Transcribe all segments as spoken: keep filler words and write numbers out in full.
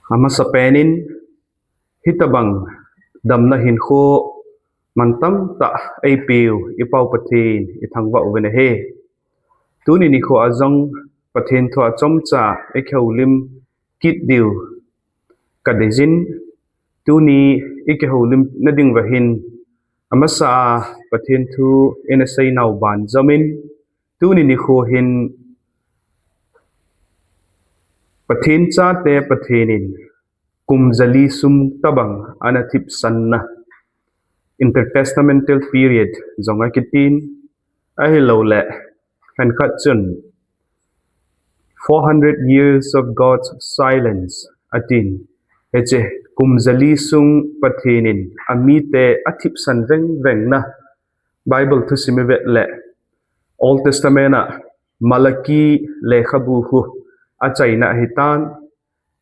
Amasapen in, hitabang damna hinkho mantam tah eipeu i Pau Pathen i thangvah uvin ahi. Tuni nikho a jong Pathen thu a chomcha i kihoulim kit diu ka deijin, tuni i kihoulimna ding uva hin amasa a Pathen thu i na seinau banjom in, tuni nikho hin Pathen chate Pathen in kum jali sung tabang ana thipsanna, intertestamental period jong akitin, ahilouleh khenkhat chun four hundred years of God's silence atin. Hiche kum jali sung Pathen in amite athipsan vengvengna Bible thusim i vet leh Old Testament a Malachi lekhabu khu achaina ahitan,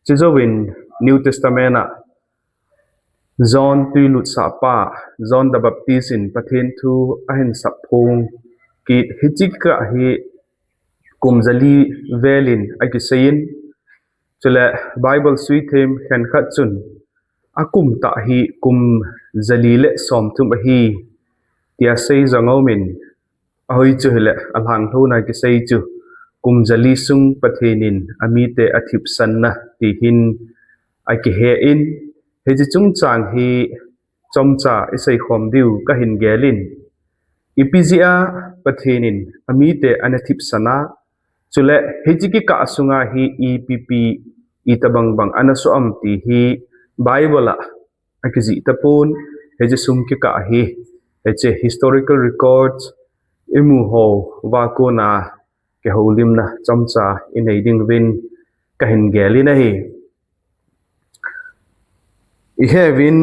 chujouvin New Testament a John tuilutsahpa, John the Baptist in Pathen thu ahin sapphong kit hiche kikah hi kum jali vel in akiseiyin, chule Bible suithem khenkhat chun akum tah hi kum jali le somthum ahi tia sei jong aumin, ahoi chu hileh alhanglhouna kisei chu kum jali sung Pathen in amite athipsanna ti hin akihe in, hiche chungchang hi chomcha i seikhom diu kahin gelin, ipi jeh a Pathen in amite ana thipsan a, chule hiche kikah sunga hi ipi ipi, itabang bang ana soh am ti hi Bible a akijih tapon, hiche sung kikah hi hiche historical records imu hou va kona kihoulimna chomcha i nei ding uvin kahin gelin ahi. Ihe uvin,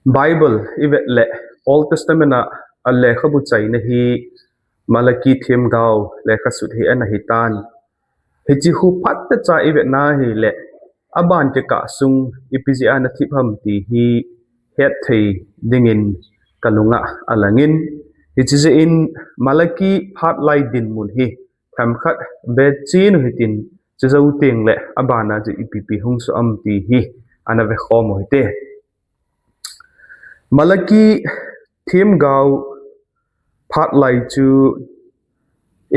Bible i vet leh Old Testament a lekhabu chaina hi Malachi themgao lekhasut hi ana hitan, hiche khu phatechan i vetna hileh aban kikah sung ipi jeh a ana thip ham ti hi hetthei dingin kalunga alangin, hiche jeh in Malachi phatlai dinmun hi themkhat bechen u hitin, chujou tengleh abana chu ipi ipi hung soh am ti hi ana vekhom u hite. Malachi themgao phatlai chu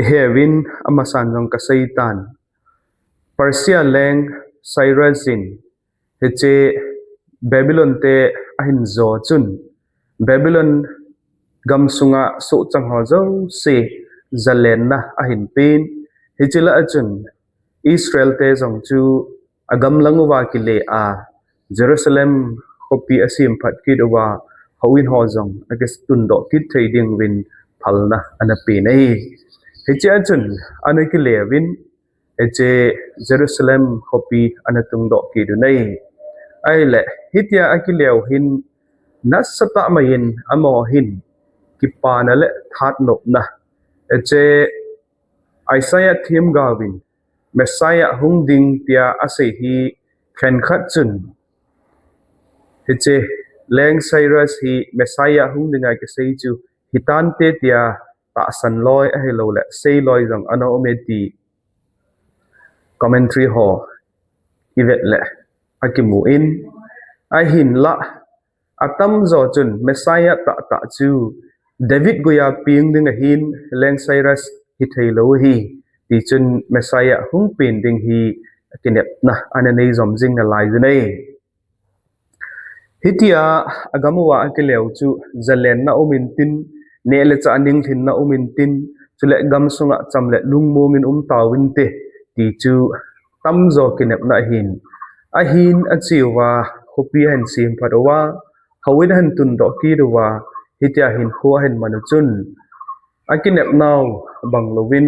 ihe uvin, amasan jong kaseitan. Persia leng Cyrus in hiche Babylon te ahin jo chun, Babylon gamsunga sohchang ho jouse jalenna ahin pen, hiche lah a chun Israel te jong chu agamlang uva kile a, Jerusalem khopi asemphat kit uva, houin ho jong akitundoh kit thei dinguvin phalna ana pen ahi. Hiche a chun ana kile uvin, hiche Jerusalem khopi ana tungdoh kit u ahi. Ahileh hitia akile u hin nasatah maiyin amaho hin kipana le thanopna, hiche Isaiah themgaovin Messiah hung ding tia asei hi khenkhat chun, hiche leng Cyrus hi Messiah hung dinga kisei chu hitante tia tahsan loi ahilouleh sei loi jong ana ume ti commentary ho i vet leh akimun, ahinlah atamjo chun Messiah tahtah chu David guiya peng ding ahin, leng Cyrus hitheilou ahi, tichun Messiah hung pen ding hi kinepna ana nei jom jing nalai jun ahi. Hitia agam uva akile u chu jalenna um intin, neh le chah ninglhinna um intin, chule gamsunga cham le lungmongin um tauvinte, ti chu tamjo kinepna ahin. Ahin ache uva, khopi ahin semphat uva, houin ahin tundoh kit uva, hitia hinkho ahin man u chun, akinepnau bang louvin,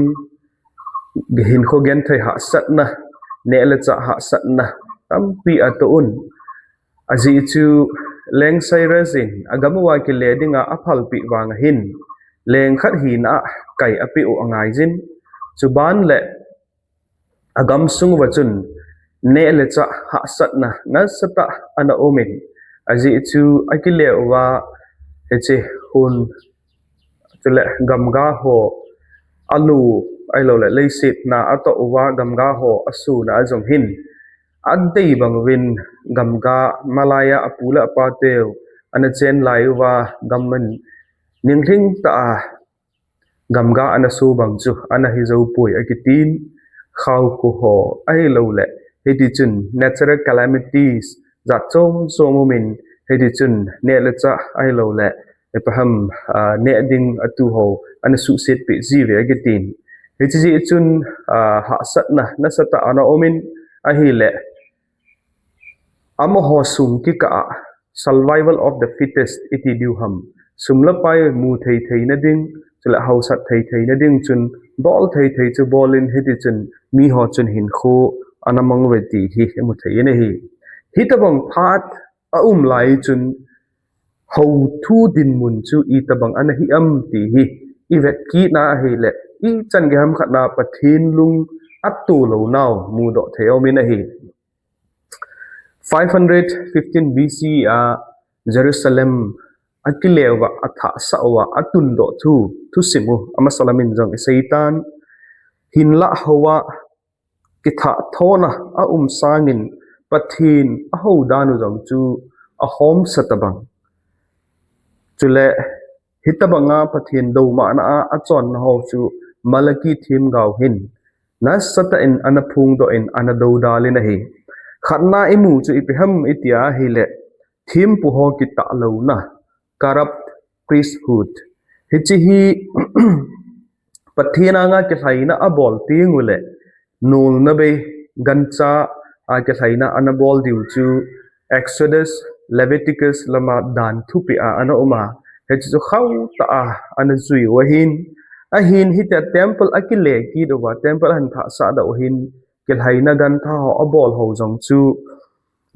hinkho genthei hahsatna, neh le chah hahsatna tampi atoh un. Ajeh chu leng Cyrus in agam uva kile dinga aphalpeh vang ahin, leng khat hina a kai apeh u angaiyin. Chuban le agamsung uva chun neh le chah hahsatna nasatah ana umin, ajeh chu akile uva, hiche hun, chule gamga ho alu, ahilouleh leiset na atoh uva gamga ho asuna a jong hin, adei bang uvin gamga malaiya apu le apa teu ana chen lai uva gamman ninglhing ta a gamga ana so bang chu ana hi zo poi akitin, khau khu ho ahilou le hiti chun natural calamities jat chom chom umin hiti chun neh le chah ahilou le epaham neh ding atu ho ana suhset peh jiuve akitin. Hiti jeh chun hahsatna nasatah ana umin ahile amaho sung kikah a survival of the fittest iti diu ham. Sum le pai mu thei thei na ding, chule hausat thei thei na ding chun bol thei thei chu bolin hiti chun miho chun hinkho ana mang uve ti hi imu thei in ahi. Hitabang phat aum lai chun hou thu dinmun chu itabang ana hi am ti hi ivet kit na ahile ichan gei ham khat na Pathen lung atoh lou nau mudoh thei umin ahi. Five hundred fifteen B C a Jerusalem akile uva athahsah uva atundoh thu, thusim u amasa lamin jong isei tan. Hinlah hou a kithat thona aum sangin Pathen ahou dan u jong chu ahomsa tabang. Chule hitabanga Pathen doumahna a achonna ho chu Malaki themgao hin nasatah in ana phongdoh in ana dodal in ahi. Khatna imu chu ipi ham itia ahile thempu ho kitahlouna, corrupt priesthood. Hiche hi Pathen anga kilhaina abol teng ule nolna bei gancha a kilhaina ana bol diu chu Exodus, Leviticus lama dan thupeh a ana um a, hiche chu khauh tah a ana jui u ahin, ahin hitia temple akile kit uva, temple ahin thahsah doh u hin kilhaina gantha ho abol ho jong chu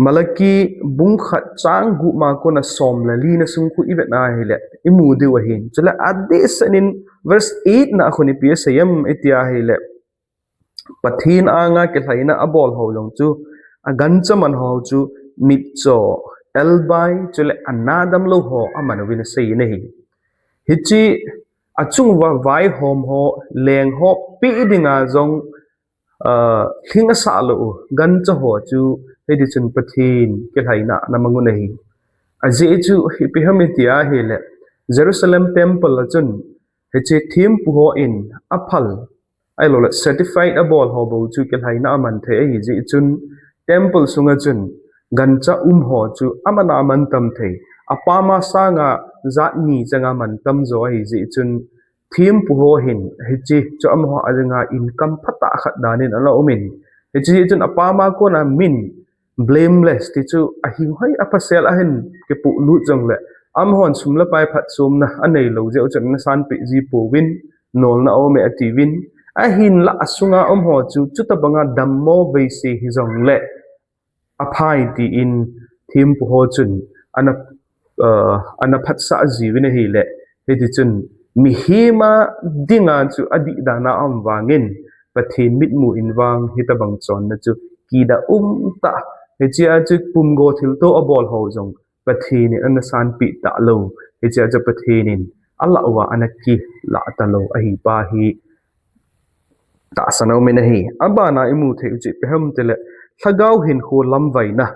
Malaki bung khat chang gup ma kona som le li na sung khu ivet na ahile imu diu ahin. Chule adehset in verse eight na khun ipi asei em itia ahile Pathen anga kilhaina abol ho jong chu agancha man ho chu mitcho, elbai, chule ana damlou ho aman uvin asei in ahi. Hiche achung uva vaihom ho, leng ho peh dinga jong lhing asah lou u gancha ho chu hiti chun Pathen kilhaina ana mang un ahi. Ajeh chu ipi ham itia ahile Jerusalem temple a chun hiche thempu hon aphal ahilou le certified abol ho bou chu kilhaina aman thei ahi jeh chun temple sunga chun gancha um ho chu aman aman tam thei. Apam a sanga jat ni changa man tam jo ahi jeh chun thempu ho hin hiche chu amaho a dinga income phatah khat dan in ana um in, hiche jeh chun apam a kona min blameless ti chu ahing hoi aphasel ahin kipolut jongle amahon sum le pai phatchomna anei lou jeh u chun ana sanpeh ji pouvin nolna aum e atiuvin, ahinlah asunga um ho chu chutabanga dammo veise hijongle aphai tin thempu ho chun ana, ana phatsah jiuvin ahile hiti chun mihem a dinga chu adih dan a aum vangin Pathen mitmu in vang hitabang chonna chu kidah umtah, hichea chu pumgo thilto abol ho jong Pathen in ana sanpeh talou, hichea chu Pathen in alah uva ana kilah talou ahi pa hi tahsan aumin ahi. Abana imu thei u chu ipi ham itile lhagao hinkho lamvaina.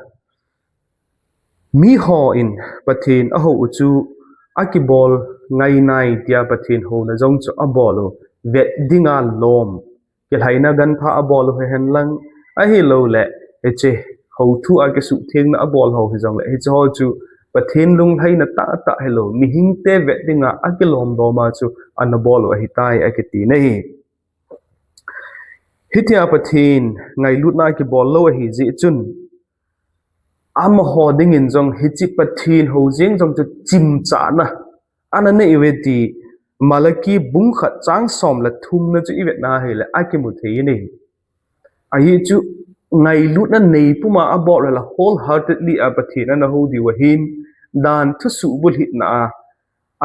Mihon Pathen ahou u chu akibol ngainai tia Pathen houna jong chu abol u vet dinga lom kilhaina gantha abol u hihen lang, ahilouleh hiche hou thu a kisuhthengna abol ho hijongle hiche ho chu Pathen lunglhaina tahtah hilou mihingte vet dinga akilom lom a chu ana bol u ahitai akiti ahi. Hitia Pathen ngailutna akibol lou ahi jeh chun amaho dingin jong hiche Pathen hou jeng jong chu chimchana ana nei uve ti Malaki bung khat chang som le thum na chu ivet na ahile akimu thei in ahi. Ahi chu ngailutna nei puma abol le wholeheartedly a Pathen ana hou diu ahin dan thusuh bulhitna a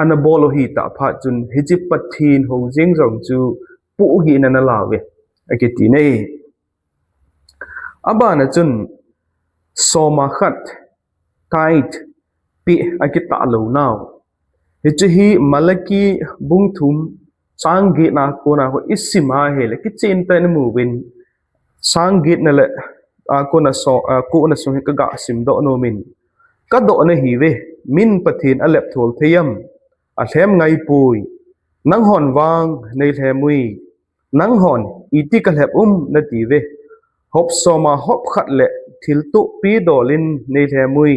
ana bol u hitah phat chun hiche Pathen hou jeng jong chu pohgihna ana la uve akiti ahi. Abana chun soma khat tithe peh akitah lou nau. Hiche hi Malaki bung thum chang getna kona ho isim a ahile kichen tah in imu uvin chang getna le a kona so, a kona sung hi kaga simdoh nomin. Kadoh nahiuve, min Pathen alep thol thei am? Alhem ngaipoi. Nanghon vang neilhem ui. Nanghon iti kalhep um natiuve. Hop soma hop khat le thil tupi dolin neilhem ui.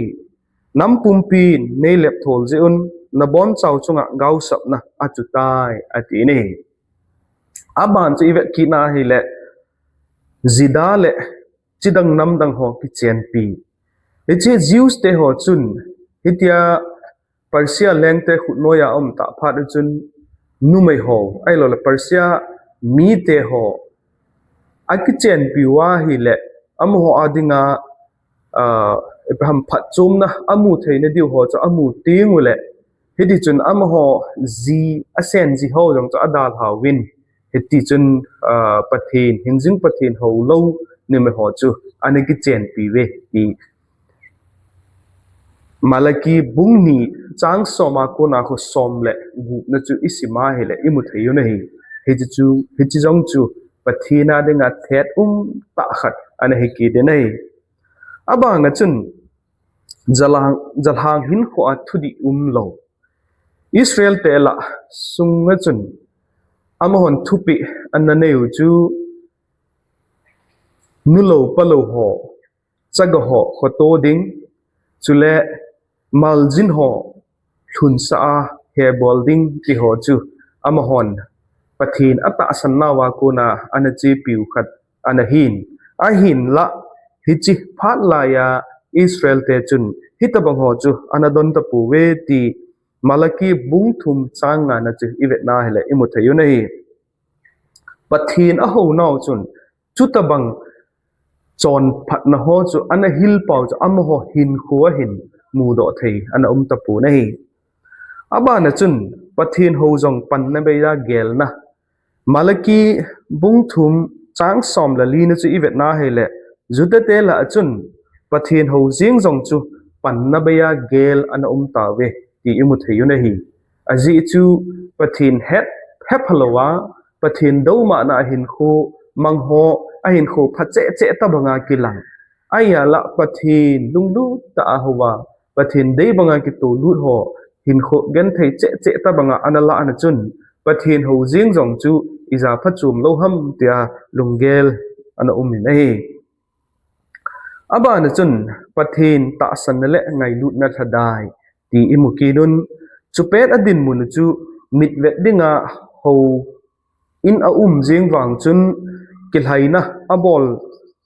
Nam pumpin neilep thol jeh un, nabonchau chunga gaosapna achutai, ati nahi. Aban chu ivet kitna hile, Juda le chidang namdang ho kichenpi. Hiche Jews te ho chun, hitia Persia lengte khutnoiya aum tah phat u chun, numei ho, ahilou le Persia mite ho, akichenpi uva ahile, amaho a dinga, ah, ipi ham phatchomna amu theina diu ho chu amu teng ule, hiti chun amaho ji, asen ji ho jong chu adalhauvin, hiti chun, ah, Pathen, hingjing Pathen houlou numei ho chu ana kichenpi uve ti Malaki bung ni chang soma kona khu som le gupna chu isim a hile imu thei u nahi. Hiche chu, hiche jong chu Pathen a dinga thet um tah khat ana hi kit in ahi. Abang a chun jalhang, jalhang hinkho a thudih umlou. Israel te lah sunga chun amahon thupeh ana nei u chu nulou palou ho, chaga ho khoto ding, chule maljin ho lhunsah a hebol ding ti ho chu amahon Pathen atahsan nauva kona ana chepiu khat ana hin. Ahinlah hiche phat laiya Israel te chun hitabang ho chu ana don tapouve ti Malaki bung thum chang nga na chu ivetna hile imu thei u nahi. Pathen ahou nau chun chutabang chonphatna ho chu ana hil pau chu amaho hinkho a hin mudoh thei ana um tapon ahi. Abana chun Pathen hou jong panna beiya gelna. Malaki bung thum chang som le li na chu ivetna hile, Juda te lah a chun Pathen hou jeng jong chu panna beiya gel ana um tauve ti imu thei u nahi. Ajeh chu Pathen het, hephalouva, Pathen doumahna a hinkho mang ho, ahinkho pha cheh cheh tabanga kilang. Ahinlah Pathen lunglut tah a houva, Pathen dei banga kitolut ho, hinkho genthei cheh cheh tabanga ana lah na chun, Pathen hou jeng jong chu ija phachom lou ham tia lunggel ana um in ahi. Abana chun Pathen tahsanna le ngailutna lhadai ti imu kit un, chupet a dinmun u chu mitvet dinga hou in aum jeng vang chun kilhaina abol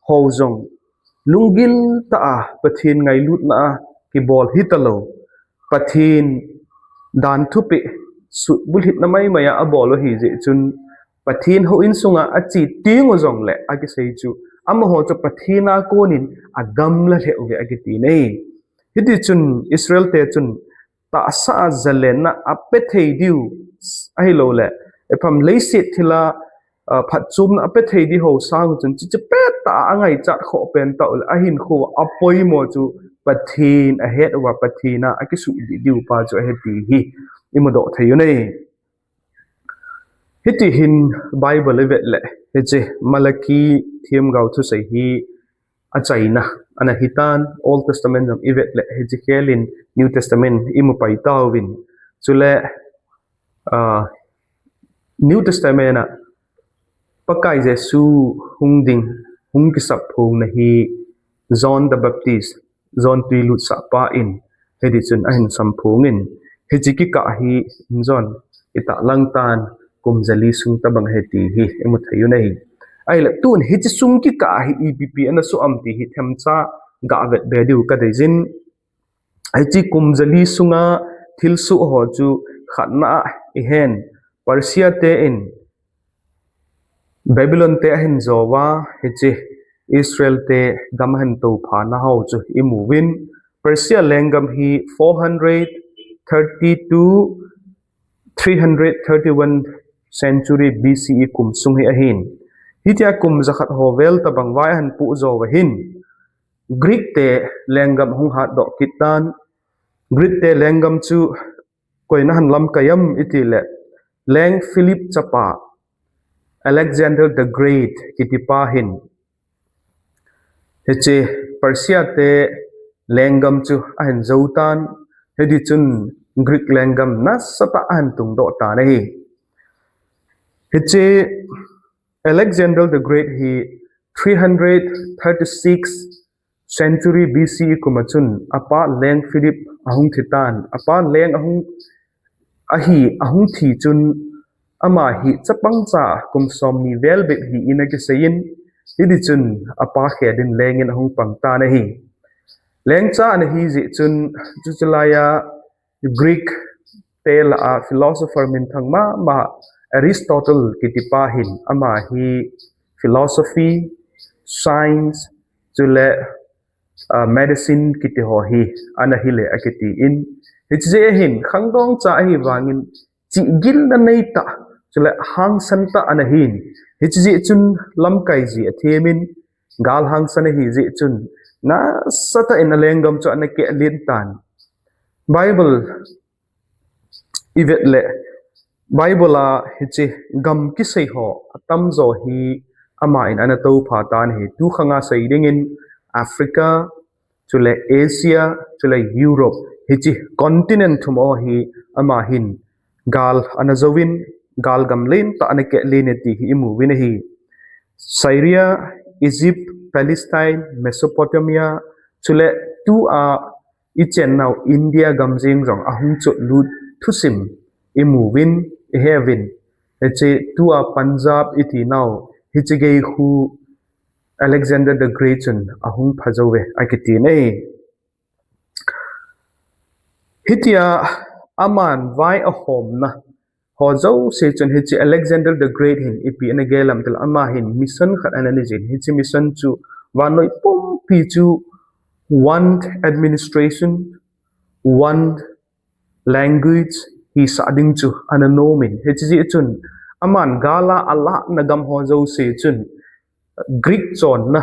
ho jong lunggil tah a Pathen ngailutna a kibol hitalou. Pathen dan thupeh sut bulhitna maimai a abol u ahi jeh chun Pathen hou insunga ache teng u jongle akisei chu amaho chu Pathen a konin agamla lheh uve akiti nahi. Hiti chun Israel te chun tahsa a zalenna ape thei diu, ahilou le, ipi ham leiset thila, ah, phatchomna ape thei diu ho sang chun chuche pet tah a angaichat khoh pen tah u le, ahinkho a apoimo chu Pathen ahet uva Pathen a akisuh dih diu pa chu ahi ti hi imudoh thei u nahi. Hiti hin Bible ivet le, hiche Malaki themgao thusei hi achaina ana hitan, Old Testament jong ivet le, hiche khelin New Testament imu pai tauvin. Chule, ah, New Testament a Pakai Jesu hung ding, hung kisap phongna hi John the Baptist, John tui lutsah pa in, hiti chun ahin samphong in, hiche kikah hi John itahlang tan kum jali sung tabang ahi ti hi imu thei u nahi. Ahile tun hiche sung kikah hi ipi ipi ana soh am ti hi themcha gavet be diu kadei jin. Hiche kum jali sunga thilsoh ho chu khatna a ihen, Persia te in Babylon te ahin jouva, hiche Israel te gam ahin touphana ho chu imuvin, Persia lenggam hi four hundred thirty to three hundred thirty-one century B C E kum sung hi ahin. Hitia kum jakhat ho vel tabang vai ahin puh jouva hin, Greek te lenggam hung hatdoh kit tan. Greek te lenggam chu koiin ahin lamkai am itile, Leng Philip chapa Alexander the Great kitipa hin Hiche Persia te lenggam chu ahin jou tan, hiti chun Greek lenggam nasatah ahin tungdoh tan ahi. Hiche Alexander the Great hi three hundred thirty-six century B C E kum a chun apa leng Philip ahung thi tan, apa leng ahung ahi, ahung thi chun ama hi chapang cha kum som ni vel bep hi in akisei in, hiti chun apa Khedin leng in ahung pang tan ahi. Lengcha ana hi jeh chun chuche laiya Greek te lah a philosopher minthang mama Aristotle kiti pa hin ama hi philosophy, science, chule uh, medicine kiti ho hi ana hile akiti in, hiche jeh hin khangdong cha ahi vangin chihgilna neitah, chule hangsan tah ana hin, hiche jeh chun lamkai ji athem in, gal hangsan ahi jeh chun nasatah in alenggam chu ana kehlen tan. Bible i vet le Bible a hiche gam kisei ho atamjo hi ama in ana toupha tan ahi. Tu khanga sei dingin Africa, chule Asia, chule Europe, hiche continent thum ho hi ama hin gal ana jouvin, gal gam lentah ana kehlen e ti hi imu uvin ahi. Syria, Egypt, Palestine, Mesopotamia, chule tua ichennau India gam jeng jong ahung chotlut thusim imu uvin, ihe uvin. Hiche tua Punjab iti nau, hiche gei khu Alexander the Great chun ahung pha jou ve akiti e. Hitia aman vai ahomna ho jouse chun hiche Alexander the Great hin ipi ana gel em itile ama hin mission khat ana nei jin, hiche mission chu vannoi pumpi chu one administration, one language hisah ding chu ana nom in, hiche jeh chun aman gal a alahna gam ho jouse chun Greek chonna,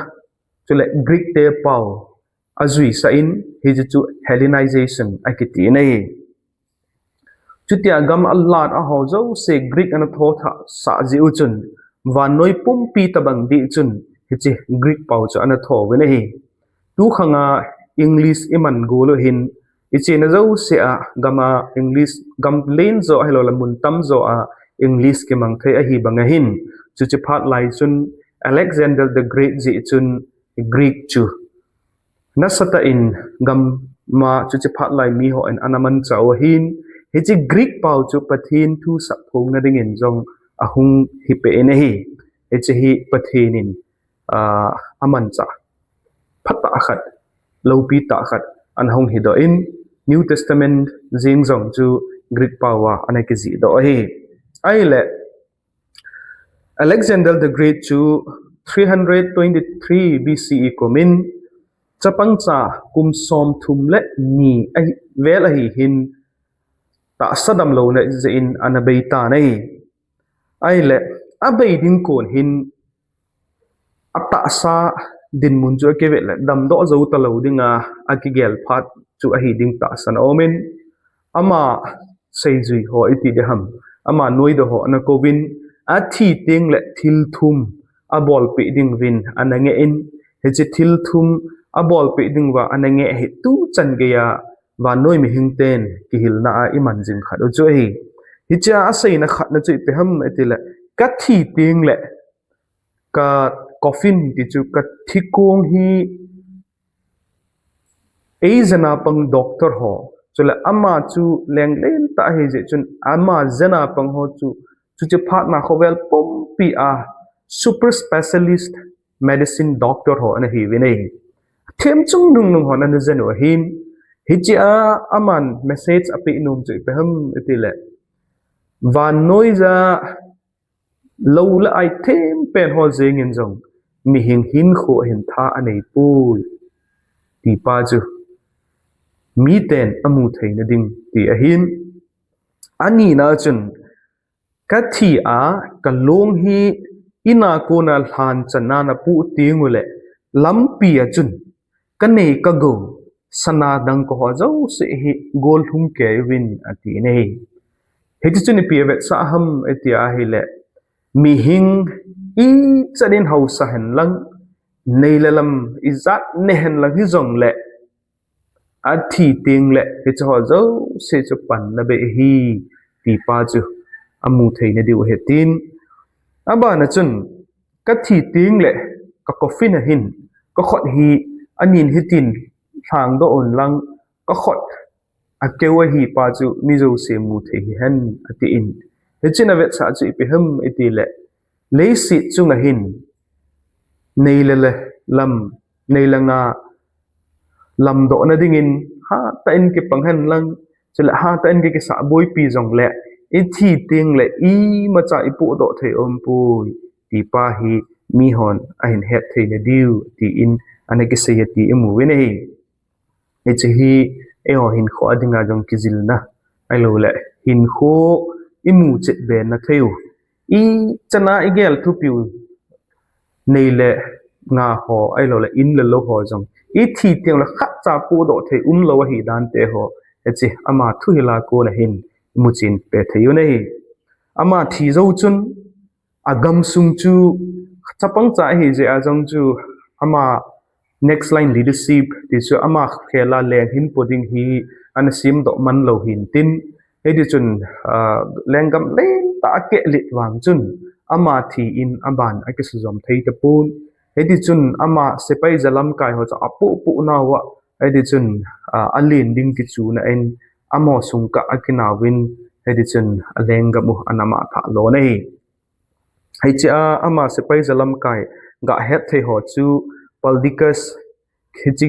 chule Greek te pao ajuisah in, hiche chu Hellenization akiti e. Chutia gam alat a ho jouse Greek ana tho thah sah jeh u chun vannoi pumpi tabang ding chun hiche Greek pao chu ana tho uvin ahi. Tu khanga English iman gol u hin, ichena jouse a gam a English, gam len jo ahilou le mun tamjo a English kimang thei ahi bang ahin, chuche phat lai chun Alexander the Great jeh chun Greek chu nasatah in gam a chuche phat lai mi hon ana manchah u ahin, hiche Greek pao chu Pathen thu sapphongna dingin jong ahung hipeh in ahi. Hiche hi Pathen in, ah, amanchah phatah khat, loupi tah khat ana hung hidoh in, New Testament jeng jong chu Greek pao a ana kijihdoh ahi. Ahile Alexander the Great chu three hundred twenty-three B C E kum in chapang cha kum somthum le ni ahi, vel ahi hin tahsa damlouna jeh in ana bei tan ahi. Ahile abei ding kon hin atahsa dinmun chu akivet le damdoh jou talou dinga akigel phat chu ahi ding tahsan aumin, ama seijui ho iti ding ham, ama noidoh ho ana kouvin, athi teng le thil thum abolpeh ding uvin ana ngeh in, hiche thil thum abolpeh diuva ana ngeh hi tuchan geiya vannoi mihing ten kihilna a iman jing khat u chu ahi. Hichea aseina khatna chu ipi ham itile, kathi teng le ka coffin ti chu kathi kong hi eijana pang doctor ho, chule ama chu lenglen tah ahi jeh chun ama jana pang ho chu, chuche phatna khovel pumpi a super specialist medicine doctor ho ana hiuvin ahi. Themchung nungnung hon ana jen u ahin, hichea aman message apeh nom chu ipi ham itile, vannoija lou le ai thempen ho jengin jong mihing hinkho hin tha aneipoi, ti pa chu miten amu theina ding ti ahin, anina chun kathi a kalong hi ina kona lhan channa napoh tengule lampi a chun kanei kagou, sana dangka ho jouse hi gollhung kei uvin ati ahi. Hiti chun ipi avetsah ham iti ahile, mihing ichan in haosa henlang, nei le lam ijat ne hen lang hijongle, athi teng le hiche ho jouse chu panna bei ahi, ti pa chu amu theina diu ahi tin. Abana chun, kathi teng le ka coffin a hin, ka khut hi anin hitin lhang doh un lang, ka khut akeu ahi pa chu mi jouse mu thei hihen, atin. Hichun avetsah chu ipi ham iti le, leiset chunga hin nei le le lam, nei le nga lamdohna dingin hatah in kipang hen lang, chule hatah in ki, kisah boipi jongle, ithi teng le imacha ipohdoh thei umpoi, ti pa hi mihon ahin het theina diu, tin ana kisei ati imu uvin ahi. Hiche hi eiho hinkho a dinga jong kijilna, ahilou le hinkho imu chet be na thei u, ichan a igel thupiu nei le nga ho, ahilou le in le lou ho jong, ithi teng le khatcha pohdoh thei umlou ahi dan te ho, hiche ama thuhil a kona hin imu chen be thei u ahi. Ama thi jou chun, agamsung chu chapang cha ahi jeh a jong chu, ama next line leadership ti chu ama khel a leng hin po ding hi ana semdoh man lou hin tin, hiti chun, ah, lenggam lentah a kehlet vang chun, ama thi in aban akisujom thei tapon, hiti chun ama sepai jalamkai ho chu apoh poh nauva, hiti chun, ah, alen ding kichuna in, amaho sung kah a akinau vin, hiti chun alenggam u ana mangthah lhon ahi. Hiche a ama sepai jalamkai gah het thei ho chu Perdiccas, hiche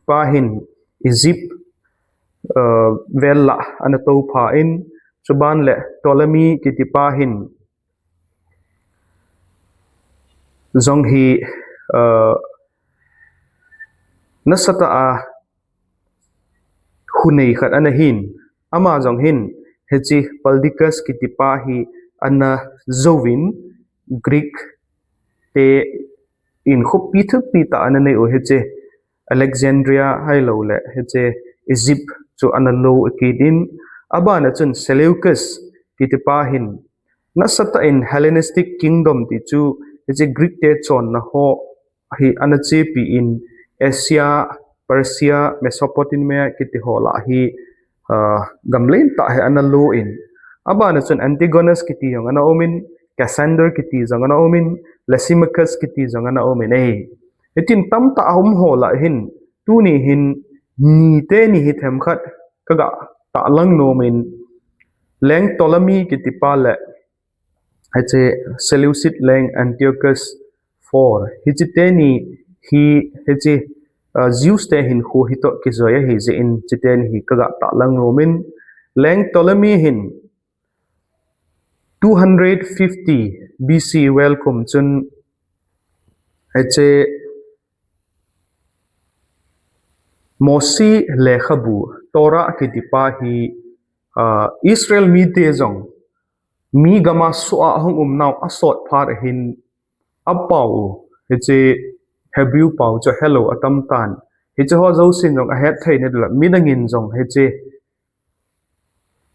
pa hin Egypt, uh, vel lah ana toupha in, chuban le Ptolemy kiti pa hin jong hi, uh, nasatah a hunei khat ana hin, ama jong hin, hiche Perdiccas kiti pa hi ana jouvin, Greek te in khopi thupi tah ana nei u hiche Alexandria ahilou le hiche Egypt chu ana lo kit in, abana chun Seleucus kiti pa hin nasatah in Hellenistic Kingdom ti chu hiche Greek te chonna ho hi ana chepi in, Asia, Persia, Mesopotamia kiti ho lah hi, ah, gam lentah hi ana lo in, abana chun Antigonus kiti jong ana um in, Cassander kiti jong ana um in, Lysimachus kiti jong ana um in ahi. Hitin tamtah a um ho lah hin, tuni hin ni teni hi themkhat kagah tahlang nom in, Leng Ptolemy kiti pa le hiche Seleucid leng Antiochus four, hiche teni hi, hiche, uh, Jews te hinkho hitoh kijoi ahi jeh in, hiche teni hi kagah tahlang nom in, Leng Ptolemy hin two hundred fifty B C vel kum chun, hiche Mosi lekhabu, Torah kiti pa hi, ah, Israel mite jong mi gam a soh a ahung um nau asot phat ahin apao u, hiche Hebrew pao chu helou atam tan. Hiche ho jousen jong ahet theina ding le midang in jong hiche,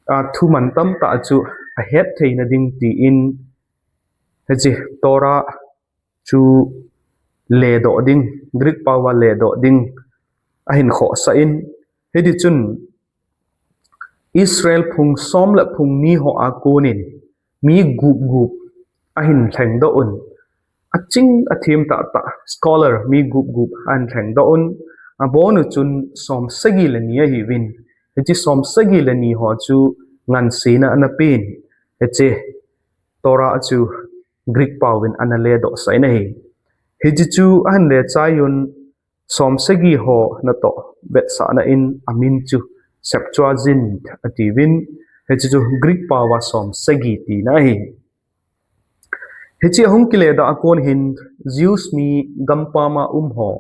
ah, thuman tamtah chu ahet theina ding tin, hiche Torah chu ledoh ding, Greek pao a ledoh ding ahin khohsah in, hiti chun Israel phung som le phung ni ho a konin mi gup gup ahin lhengdoh un, aching athem tahtah scholar mi gup gup ahin lhengdoh un, abon u chun som sagi le ni ahiuvin, hiche som sagi le ni ho chu ngansena ana pen, hiche Torah chu Greek pao in ana ledohsah in ahi. Hiche chu ahin lechai un, som sagi ho natoh vetsahna in amin chu Septuagint atiuvin, hiche chu Greek pao a som sagi tina ahi. Hiche ahung kiledoh a kon hin Jews mi gampam a um ho,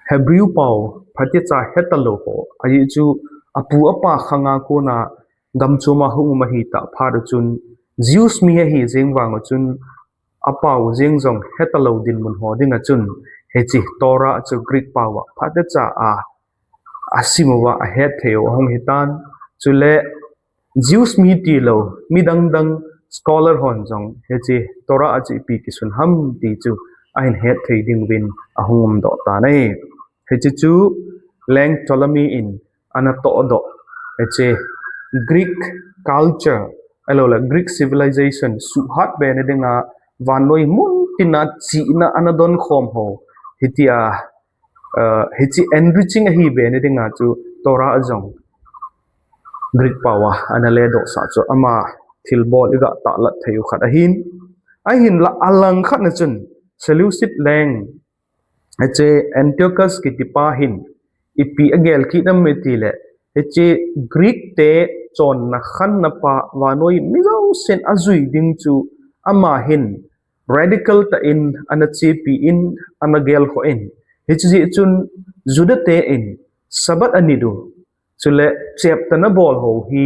Hebrew pao phatecha hetalou ho, ajeh chu apu apa khang a kona gamchom a hung um ahi tah phat u chun, Jews mi ahi jeng vang u chun, apao jeng jong hetalou dinmun ho dinga chun, hiche Torah chu Greek pao a phatecha a asim uva ahet thei u ahung hitan. Chule Jews mi tilou, midang dang scholar hon jong hiche Torah a chu ipi kisun ham ti chu ahin het thei ding uvin ahung umdoh tan ahi. Hiche chu Leng Ptolemy in ana tohdoh, hiche Greek culture, ahilouleh Greek civilization suhhat be na dinga vannoi mun tina chihna ana donkhom ho, hitia, uh, hiche enriching ahi be na dinga chu Torah a jong Greek pao a ana ledoh sah chu ama thilbol iga tahlat thei u khat ahin. Ahinla alang khat na chun Seleucid leng, hiche Antiochus kiti pa hin ipi agel kit nam iti le, hiche Greek te chonna khanna pa, vannoi mi jousen ajui ding chu ama hin radical tah in ana chepi in, ana gelkhoh in. Hiche jeh chun Juda te in Sabbath anit u, chule cheptana bol ho hi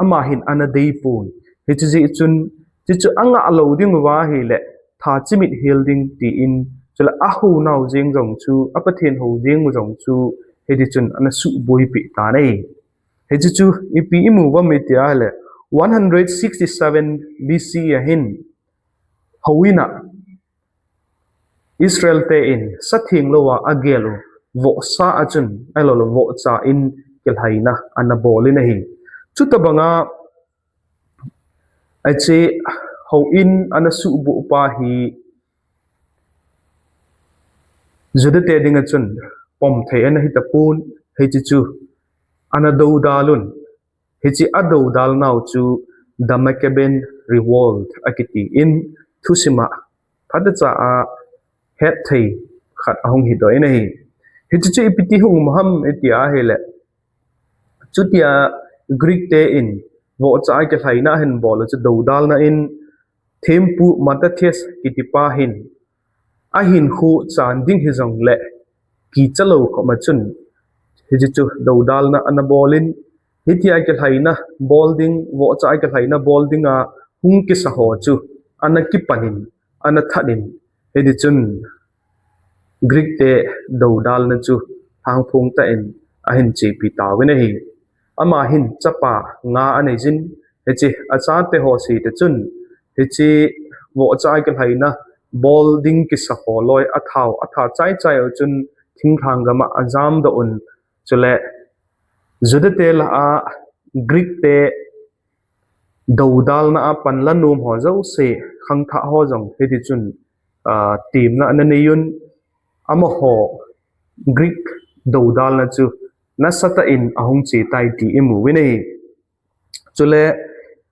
ama hin ana deipon. Hiche jeh chun, hichu angah lou ding uva ahile, tha chimit hel ding tin, chule ahou nau jeng jong chu, a Pathen hou jeng u jong chu, hiti chun ana suhboipi tan ahi. Hichu chu ipi imu uvam iti ahile, one hundred sixty-seven B C a hin, houin a Israel te in satheng louva agel u vohsa a chun, ahilouleh vohcha in kilhaina ana bol in ahi. Chutabanga, hiche houin ana suhboh pa hi Juda te dinga chun pom thei ana hitapon, hiche chu ana dodal un. Hiche adodal nau chu The Maccabean Revolt akiti in, thusim a phatecha a het thei khat ahung hidoh in ahi. Hiche chu ipi ti hung um ham iti ahile, chutia Greek te in vohcha a kilhaina ahin bol u chu dodalna in, thempu Mattathias kiti pa hin ahinkho chan ding hijongle, kicha lou khop a chun, hiche chu dodalna ana bol in, hitia kilhaina bol ding, vohcha a kilhaina bol dinga hung kisa ho chu ana kipan in, ana that in, hiti chun Greek te dodalna chu lhangphong tah in ahin chepi tauvin ahi. Ama hin chapa nga anei jin, hiche achate ho seh te chun, hiche vohcha a kilhaina bol ding kisa ho loi athau, atha chaichai u chun thinglhang gam a ajamdoh un, chule Juda te lah a Greek te dodalna a panla nom ho jouse, khangthah ho jong hiti chun, ah, temna ana nei un, amaho Greek dodalna chu nasatah in ahung che tai ti imu uvin ahi. Chule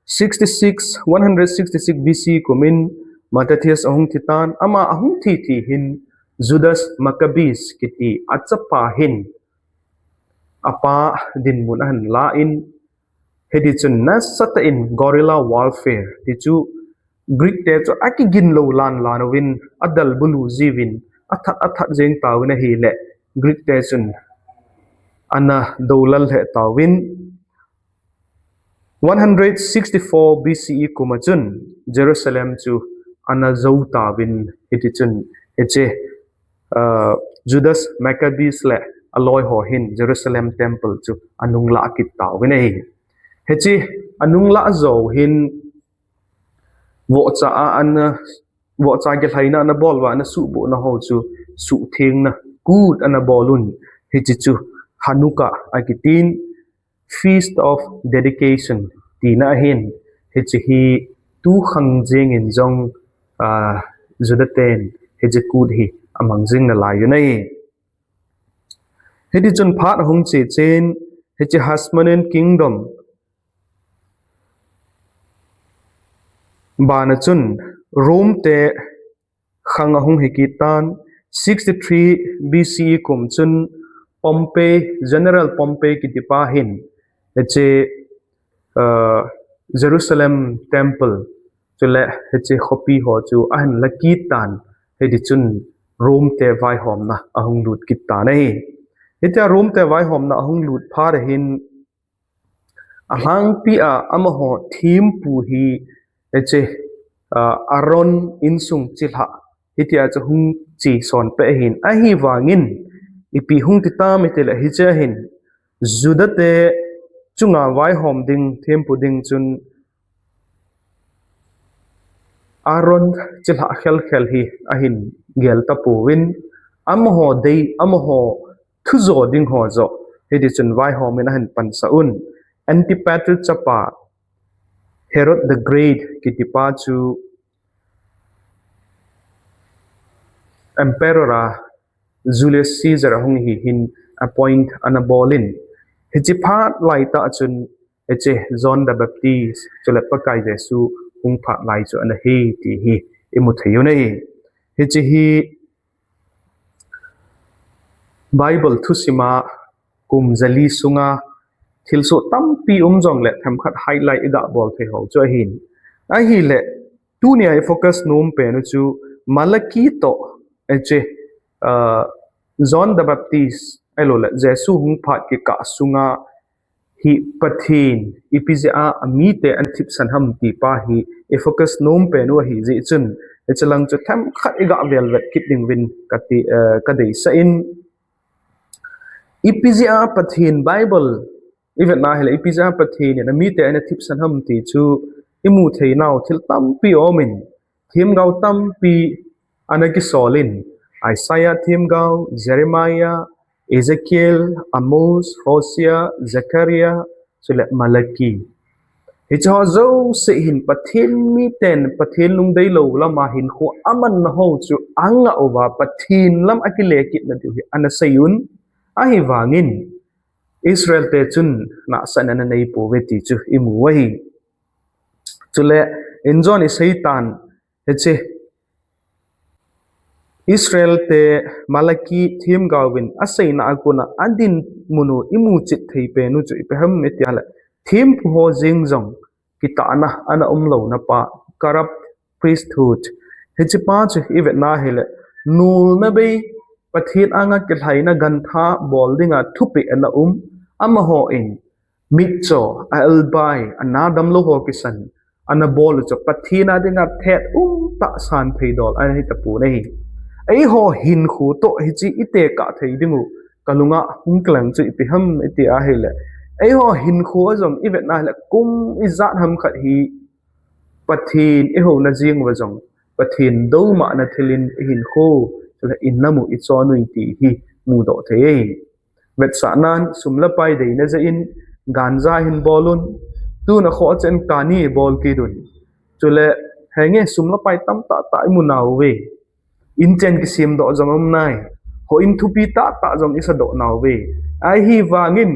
sixty-six, one hundred sixty-six B C kum in Mattathias ahung thi tan, ama ahung thi thi hin Judas Maccabeus kiti achapa hin apa dinmun ahin la in, hiti chun nasatah in guerrilla warfare ti chu Greek te chu akigin lou lan lan uvin adel bulu jiuvin athat athat jeng tauvin ahile, Greek te chun ana dolal lheh tauvin, one hundred sixty-four B C E kum a chun Jerusalem chu ana jou tauvin, hiti chun hiche, ah, Judas Maccabeus le aloi ho hin Jerusalem temple chu anung lah kit tauvin ahi. Hiche anung lah jou hin vohcha a ana, vohcha kilhaina ana bol uva ana suhbohna ho chu suhthengna kut ana bol un, hiche chu Hanukkah akitin, Feast of Dedication tina ahin, hiche hi tukhang jeng in jong, ah, Juda ten hiche kut hi amang jing nalai u ahi. Hiti chun phat ahung che chen, hiche Hasmonean Kingdom bana chun Rome te khang ahung hi kit tan, sixty-three B C E kum chun Pompey, General Pompey kiti pa hin, hiche, ah, Jerusalem Temple, chule hiche khopi ho chu ahin la kit tan, hiti chun Rome te vaihomna ahung lut kit tan ahi. Hitia Rome te vaihomna ahung lut phat a hin, alhangpi a amaho thempu hi, hiche, ah, Aaron insung chilhah, hitia chu hung che son peh ahin, ahivangin ipi hung ti tam iti le hiche hin, Juda te chunga vaihom ding, thempu ding chun Aaron chilhah khelkhel hi ahin gel tapouvin, amaho dei, amaho thujo ding ho joh hiti chun vaihom in ahin pansah un. Antipater chapa Herod the Great kitipa chu Emperor a Julius Caesar ahung hi hin appoint ana bol in, hiche phat laitah chun hiche John the Baptist chule Pakai Jesu hung phat lai chu ana hi ti hi imu thei u ahi. Hiche hi Bible thusima kum jali sunga thilsoh tampi um jongle themkhat highlight iga bol thei ho chu ahin. Ahile, tunia i focus nom penu chu Malachi toh, hiche, uh, John the Baptist, ahilouleh Jesu hung phat kikah sunga hi Pathen ipi jeh a amite ana thipsan ham ti pa hi i focus nom penu ahi jeh chun, hiche lang chu themkhat iga velvet kit ding uvin kati, uh, kadeisah in, ipi jeh a Pathen Bible ivet na ahile, ipi jeh a Pathen in amite ana thipsan ham ti chu imu theinau thil tampi aum in, themgao tampi ana kisol in, Isaiah themgao, Jeremiah, Ezekiel, Amos, Hosea, Zechariah, chule Malachi. Hiche ho jouse hin Pathen miten Pathen lungdeilou lama hinkho amanna ho chu anga uva Pathen lam akile kitna diu hi ana seiyun. Ahivangin Israel te chun nahsah in ana neipouve ti chu imu u ahi. Chule, injon iseitan, hiche Israel te Malachi themgaovin aseina a kona adinmun u imu chet thei penu chu ipi ham itile, thempu ho jeng jong kitahna ana umlouna pa, corrupt priesthood. Hiche pa chu ivet na ahile, nolna bei Pathen anga kilhaina gantha bol dinga thupeh ana um, amaho in mitcho, a-elbai, ana damlou ho kisan ana bol u chu Pathen a dinga thet umtah santhei dol ana hi tapon ahi. Eiho hinkho toh hiche itekah thei ding u kalunga hung kilang chu ipi ham iti ahile, eiho hinkho a jong ivet na ahile kum ijat ham khat hi Pathen ihouna jeng uva jong Pathen doumahna thil in ihinkho, chule inam u ichon u ti hi mudoh thei ahi. Vetsahnan sum le pai deina jeh in ganja hin bol un, tuna khochen kani bol kit un. Chule henge sum le pai tamtah tah imu nauve. Inchen kisemdoh jong aum nai. Houin thupi tahtah jong isadoh nauve. Ahivangin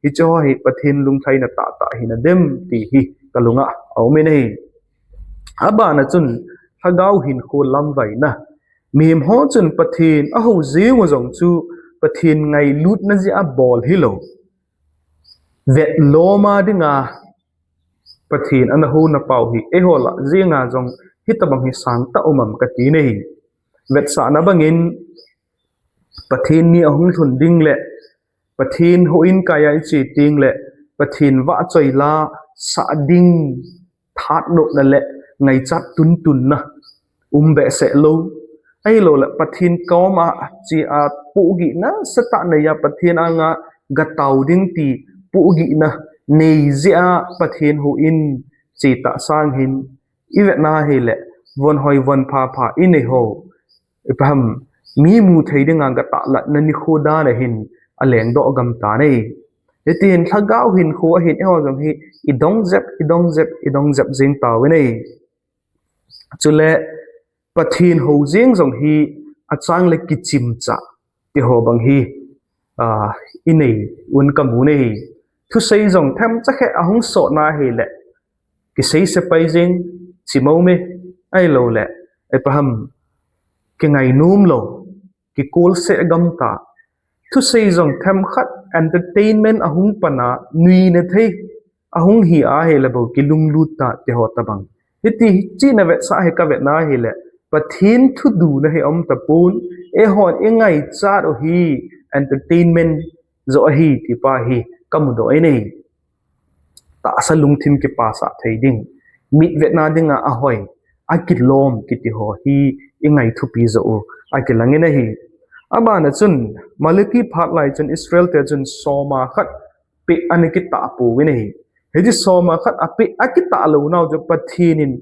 hiche ho hi Pathen lunglhaina tahtah hina dem ti hi kalunga aumin ahi. Abana chun lhagao hinkho lamvaina. Mihem ho chun Pathen ahou jeng u jong chu Pathen ngailutna jeh a bol hilou, vetlom a dinga Pathen ana houna pau hi eiho lah jenga jong hitobang hi sangtah um am kati ahi. Vetsahna bangin Pathen ni ahung lhun ding le Pathen houin kaiya iche teng le Pathen vahchoi la sah ding thahatna le ngaichat tuntunna um behseh lou. Ahilouleh Pathen koma che a pohgihna nasatah neiya Pathen anga gatao ding ti pohgihna nei jeh a Pathen houin che tah sang hin ivet na ahile von hoi von phapha inei ho, ipi ham, mi mu thei dinga gatahlatna nikho dan ahin alengdoh gam tan ahi. Hitin lhagao hinkho ahin eiho jong hi idong jep, idong jep, idong jep jeng tauvin ahi. Chule Pathen hou jeng jong hi achang le kichimcha ti ho bang hi, a, inei un kamun ahi. Thusei jong themcha khat ahung sot na ahile kisei sepai jeng, chimo me, ahilouleh ipi ham, kingainom lou, kikolseh gam tah. Thusei jong themkhat entertainment ahung pan a nuina thei ahung hi ahile bou kilunglut tah ti ho tobang. Hiti chihna vetsah hi kavet na ahile Pathen thuduna hi aum tapon, eihon ingaichat u hi entertainment joh ahi ti pa hi kamudoh in ahi. Tahsa lungthim kipasah thei ding, mit vetna dinga ahoi, akilom kiti ho hi ingai thupi joh u akilang in ahi. Abana chun Malachi phat lai chun Israel te chun soma khat peh ana kitah pouvin ahi. Hiche soma khat apeh akitah lou nau chu Pathen in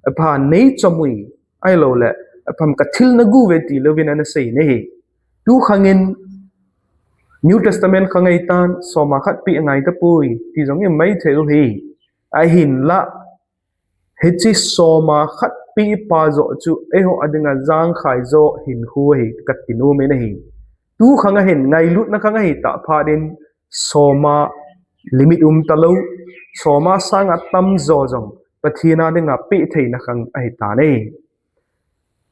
apha nei chomui, ahilou le, apha ka thil na gu ve ti louvin ana sei nei. Tu khangin New Testament khang ahitan, soma khat pi angai tapoi, ti jong i mai thei u hi. Ahinla, hiche soma khat pi pa jo chu, eiho adinga jangkhai jo hinkho hi ka ti nom in ahi. Tu khang ahin, ngailutna khang ahi tah phat in, soma limit um talou, soma sanga tam jo jong, Pathen a dinga pe theina khang ahi tan e.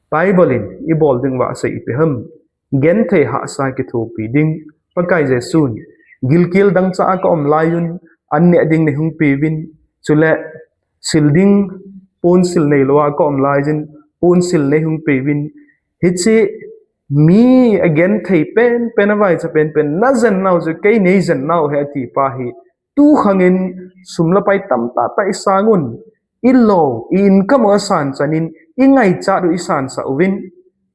Bible in i bol ding uva asei ipi ham. Genthei hahsa kithopi ding. Pakai Jesun, gilkel dangchah a ka um laiyun, an neh ding nei hung peuvin, chule sil ding, ponsil neilou a ka um laiyun, ponsil nei hung peuvin. Hiche mi agenthei penpen, avaicha penpen, na jen nau chu kei nei jen nau ahi ati pa hi, tu khangin sum le pai tamtah tah i sang un, i lo, i income u asan chanin, i ngaichat u i sansah uvin,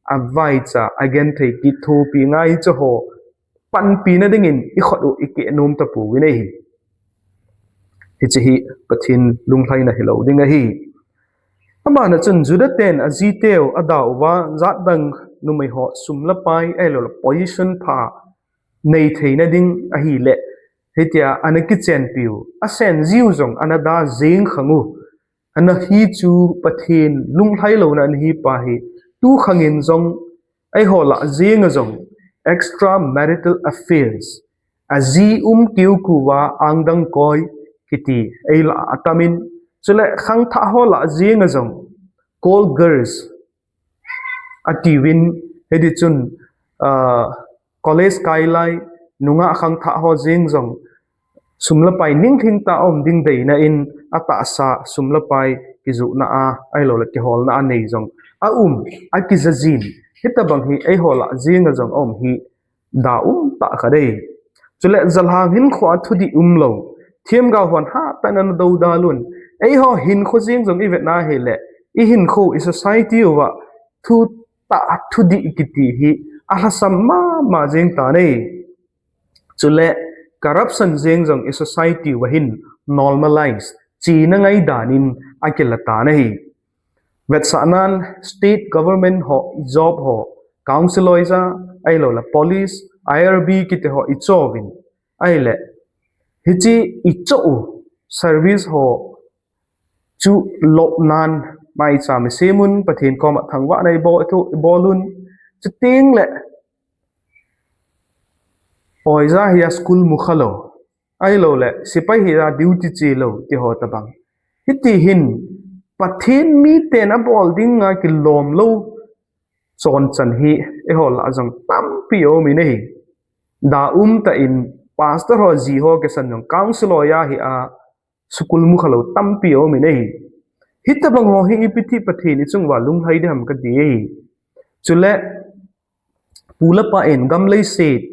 avaicha, agenthei kithopi ngaicha ho panpina dingin i khut u i keh nom tapouvin ahi. Hiche hi Pathen lunglhaina hilou ding ahi. Abana chun Judah ten ajiteu ada uva jatdang numei ho sum le pai ahilou le position pha nei theina ding ahile, hitia ana kichenpiu, asen jiu jong ana da jeng khang u. Ana hi chu Pathen lunglhai louna ana hi pa hi, tu khangin jong, eiho lah jenga jong, extramarital affairs, aji um keu kuva angdang koi kiti, ei lah atamin, chule khangthah ho lah jenga jong, call girls, atiuvin, hiti chun, ah, college kai lai, nungah khangthah ho jeng jong, sum le pai ninglhing tah a um ding deina in, atahsa sum le pai kijohna a, ahilou le kiholna a nei jong, aum, akija jin, hitabang hi eiho lah jenga jong aum hi, da um tah khat e. Chule jalhang hinkho a thudih umlou, themgao hon hatah in ana doudal un. Eiho hinkho jeng jong i vetna hile, i hinkho, i society uva thutah thudih kiti hi alhasam mama jeng tan e. Chule corruption jeng jong i society uva hin normalize, chena ngai dan in akila tan ahi. Vetsahnan state government ho, job ho, council oija, ahilou le police, I R B kiti ho i chouvin, ahile, hiche i choh u service ho chu lopnan maicha mi sem un, Pathen koma thangvahna i bol, i bol un, chuteng le oija hi a school mukha lou, ahilou le, sipai hi a duty che lou, ti ho tabang. Hiti hin, Pathen miten abol dinga kilom lou, chonchan hi, eiho lah jong tampi aum in ahi. Da um tah in, pastor ho ji ho kisan jong, council oija hi a, school mukha lou tampi aum in ahi. Hitabang ho hi ipi ti Pathen i chung uva lunglhai ding ham kati ahi. Chule, pu le pa in gam leiset,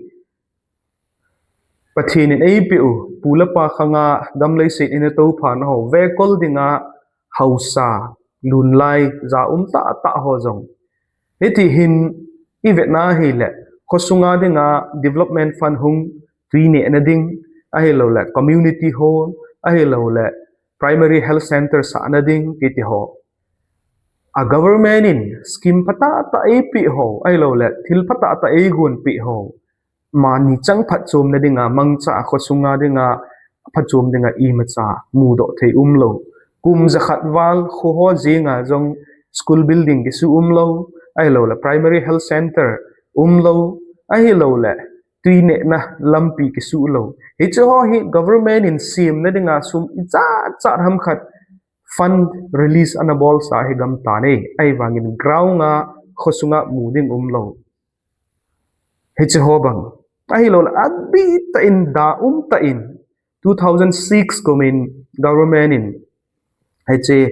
Pathen in eipeh u, pu le pa khanga gam leiset in atoupha na ho, vekol dinga haosa, lunlai, ja um tah tah ho jong. Hiti hin i vetna hile, khosunga dinga development fund hung, tui nehna ding, ahilou le community hall, ahilou le primary health center sahna ding, kiti ho. A government in scheme phatah tah eipeh ho, ahilou le thil phatah tah eigonpeh ho, mani chang phatchomna dinga, mangcha a khosunga dinga, phatchom dinga imacha mudoh thei umlou. Kum jakhat val kho ho jenga jong school building kisuh umlou, ahilou le primary health center umlou, ahilou le tui nehna lampi kisuh lou. Hiche ho hi government in semna dinga sum ijat jat ham khat fund release ana bolsa hi gam tan e, ahivangin ground a khosunga mu ding umlou. Hiche ho bang. Ahilou le, abih tah in, da um tah in, two thousand six kumin government in, hiche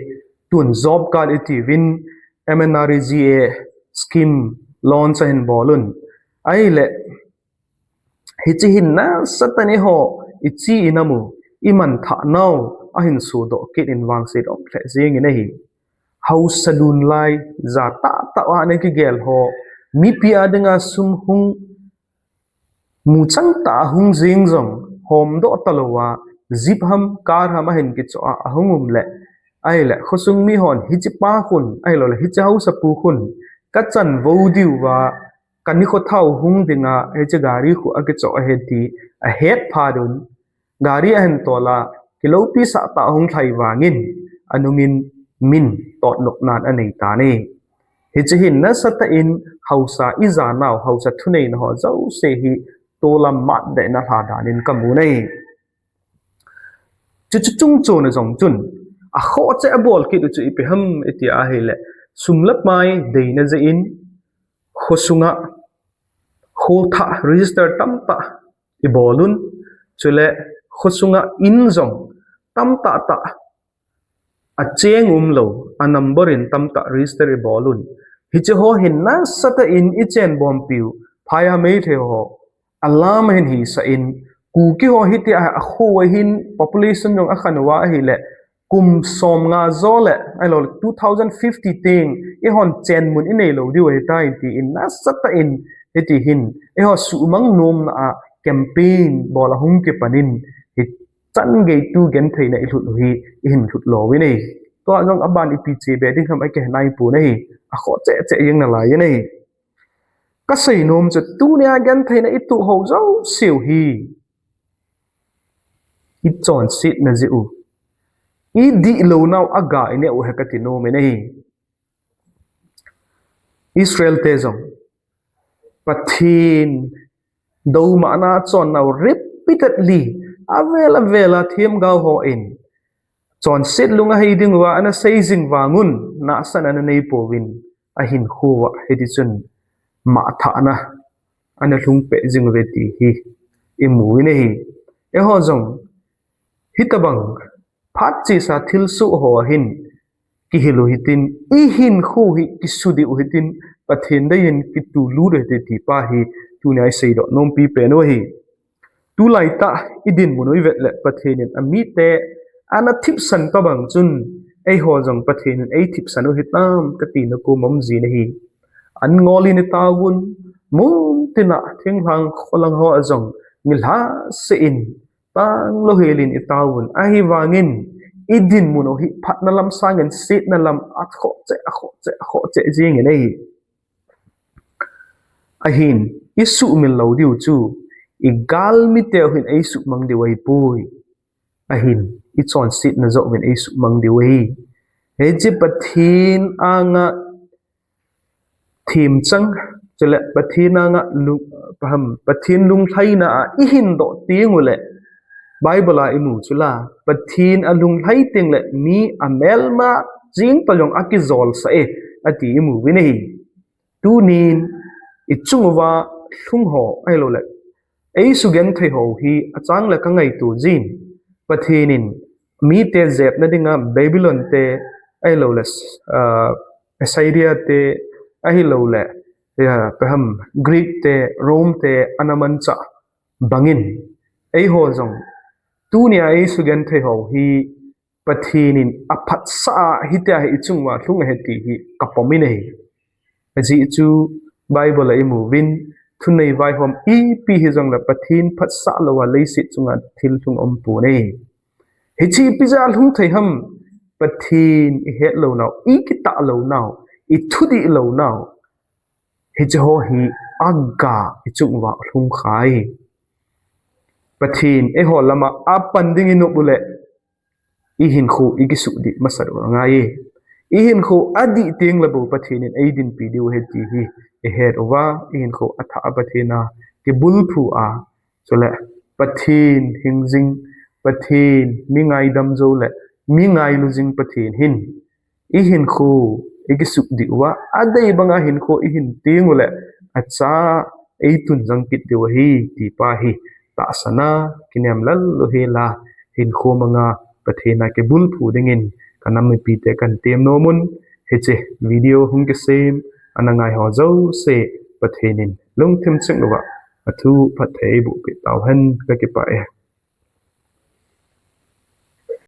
tun job card iti uvin M N R E G A scheme launch ahin bol un. Ahile, hiche hin nasatah in eiho, i chi i nam u, i manthah nau, ahin sodoh kit in vangset um lheh jeng in ahi. Haosa lunlai, ja tah tah a ana kigel ho, mipi a dinga sum hung, mu chang tah a hung jeng jong, homdoh talou a, jeep ham, car ham ahin kichoh a, ahung um le, ahile, khosung mihon, hiche pa khun, ahilouleh, hiche haosapu khun, kachan vo diuva, kanikho thao hung dinga, hiche gari khu akichoh ahi ti, ahet phat un, gari ahin tol a, kilopi sah tah hung lhai vangin, anungin min totnop nan anei tan ahi. Hiche hin nasatah in haosa ija nau, haosa thuneina ho jouse hi tolam matdohna lha danin kamu ahi. Chuche chungchon a jong chun, akhoh cheh abol kit u chu ipi ham iti ahile, sum le pai deina jeh in, khosunga, khothah register tamtah ibol un, chule khosunga in jong tamtah tah acheng umlou, a number in tamtah register ibol un. Hiche ho hin nasatah in ichenbompiu, phai a Meitei ho, alam ahin hisah in, Kuki ho hitia akho a hin population jong akhan uva ahile, kum som nga jo le, ahilouleh two thousand fifty teng, eihon chenmun inei lou diu ahitai tin, nasatah in, hiti hin, eiho suhmang nomna a campaign bol a hung kipan in, hichan geitu gentheina ilhut u hi, ihin lhut lou u ahi. Tua jong aban ipi chebe ding ham akihe naipon ahi, akhoh cheh cheh jeng nalai ahi. Kasei nom chu tunia gentheina itoh ho jouseu hi, ichonsetna jeh u, idihlou nau aga ineh u ahi kati nom in ahi. Israel te jong, Pathen doumahna achon nau repeatedly, avel avel a themgao hon, chonset lung ahei diuva ana sei jing vang un, nahsah ana nei pouvin, ahinkho uva, hiti chun, mangthahna, ana lhung peh jing uve ti hi, imu u ahi. Eiho jong, hitobang, phat chesa thilsoh ho hin, kihil u hitin, ihinkho hi, kisudih u hitin, Pathen deiyin kitulut u hite ti pa hi, tunia iseidoh nompi pen u ahi. Tulai tah, idinmun u ivet le Pathen in amite, ana thipsan tobang chun, eiho jong Pathen in eithipsan u hitam, katina kom um jin ahi. An ngol in itaovun, muntina thinglhang kholang ho a jong, nilhah seh in, tanglou hel in itaovun, ahivangin, idinmun u hi phatna lam sangin setna lam akhoh cheh, akhoh cheh, akhoh cheh jing in ahi. Ahin, isuhmil lou diu chu, igalmite u hin eisuhmang diu ahipoi. Ahin, ichonsetna joh uvin eisuhmang diu ahi. Hiche Pathen anga themchang, chule Pathen anga lung, paham, Pathen lunglhaina a ihindoh teng ule, Bible a imu chu la, Pathen alunglhai teng le mi amelma jeng toh jong akijolsah e, ati imu uvin ahi. Tunin, ichung uva lhung ho, ahilouleh, eisugenthei ho hi, achang le kangaito jin, Pathen in, mite jepna dinga Babylon te, ahilouleh, ah, Assyria te, ahilouleh, ah, paham, Greek te, Rome te, ana manchah bangin, eiho jong, tunia eisugenthei ho hi, Pathen in aphatsah a hitia hi ichung uva lhung ahi ti hi kapom in ahi. Ajeh chu Bible a imu uvin, thunei vaihom ipi hijongle Pathen phatsah louva leiset chunga thil lhung umpon ahi. Hiche ipi jeh a lhung thei ham, Pathen ihet lou nau, ikitah lou nau, ithudih lou nau, hiche ho hi aga ichung uva lhung khai. Pathen eiho lama apan ding inop ule, ihinkho ikisuhdih masat u angai e. Ihinkho adih teng le bou Pathen in eidinpi diu ahi ti hi ihet uva, ihinkho athah a Pathen a kibulphu a, chule Pathen hingjing, Pathen mi ngaidam jou le mi ngailu jing Pathen hin ihinkho ikisuhdih uva, adei banga hinkho ihin teng ule, acha eitun jang kit diu ahi, ti pa hi tahsan a kinem lal u hel a, hinkho manga Pathen a kibulphu dingin kanam mipite kahin tem nom un, hiche video hung kisem, ana ngai ho jouse Pathen in lungthim cheh louva athu phatthei eiboh peh tauhen, kakipah e.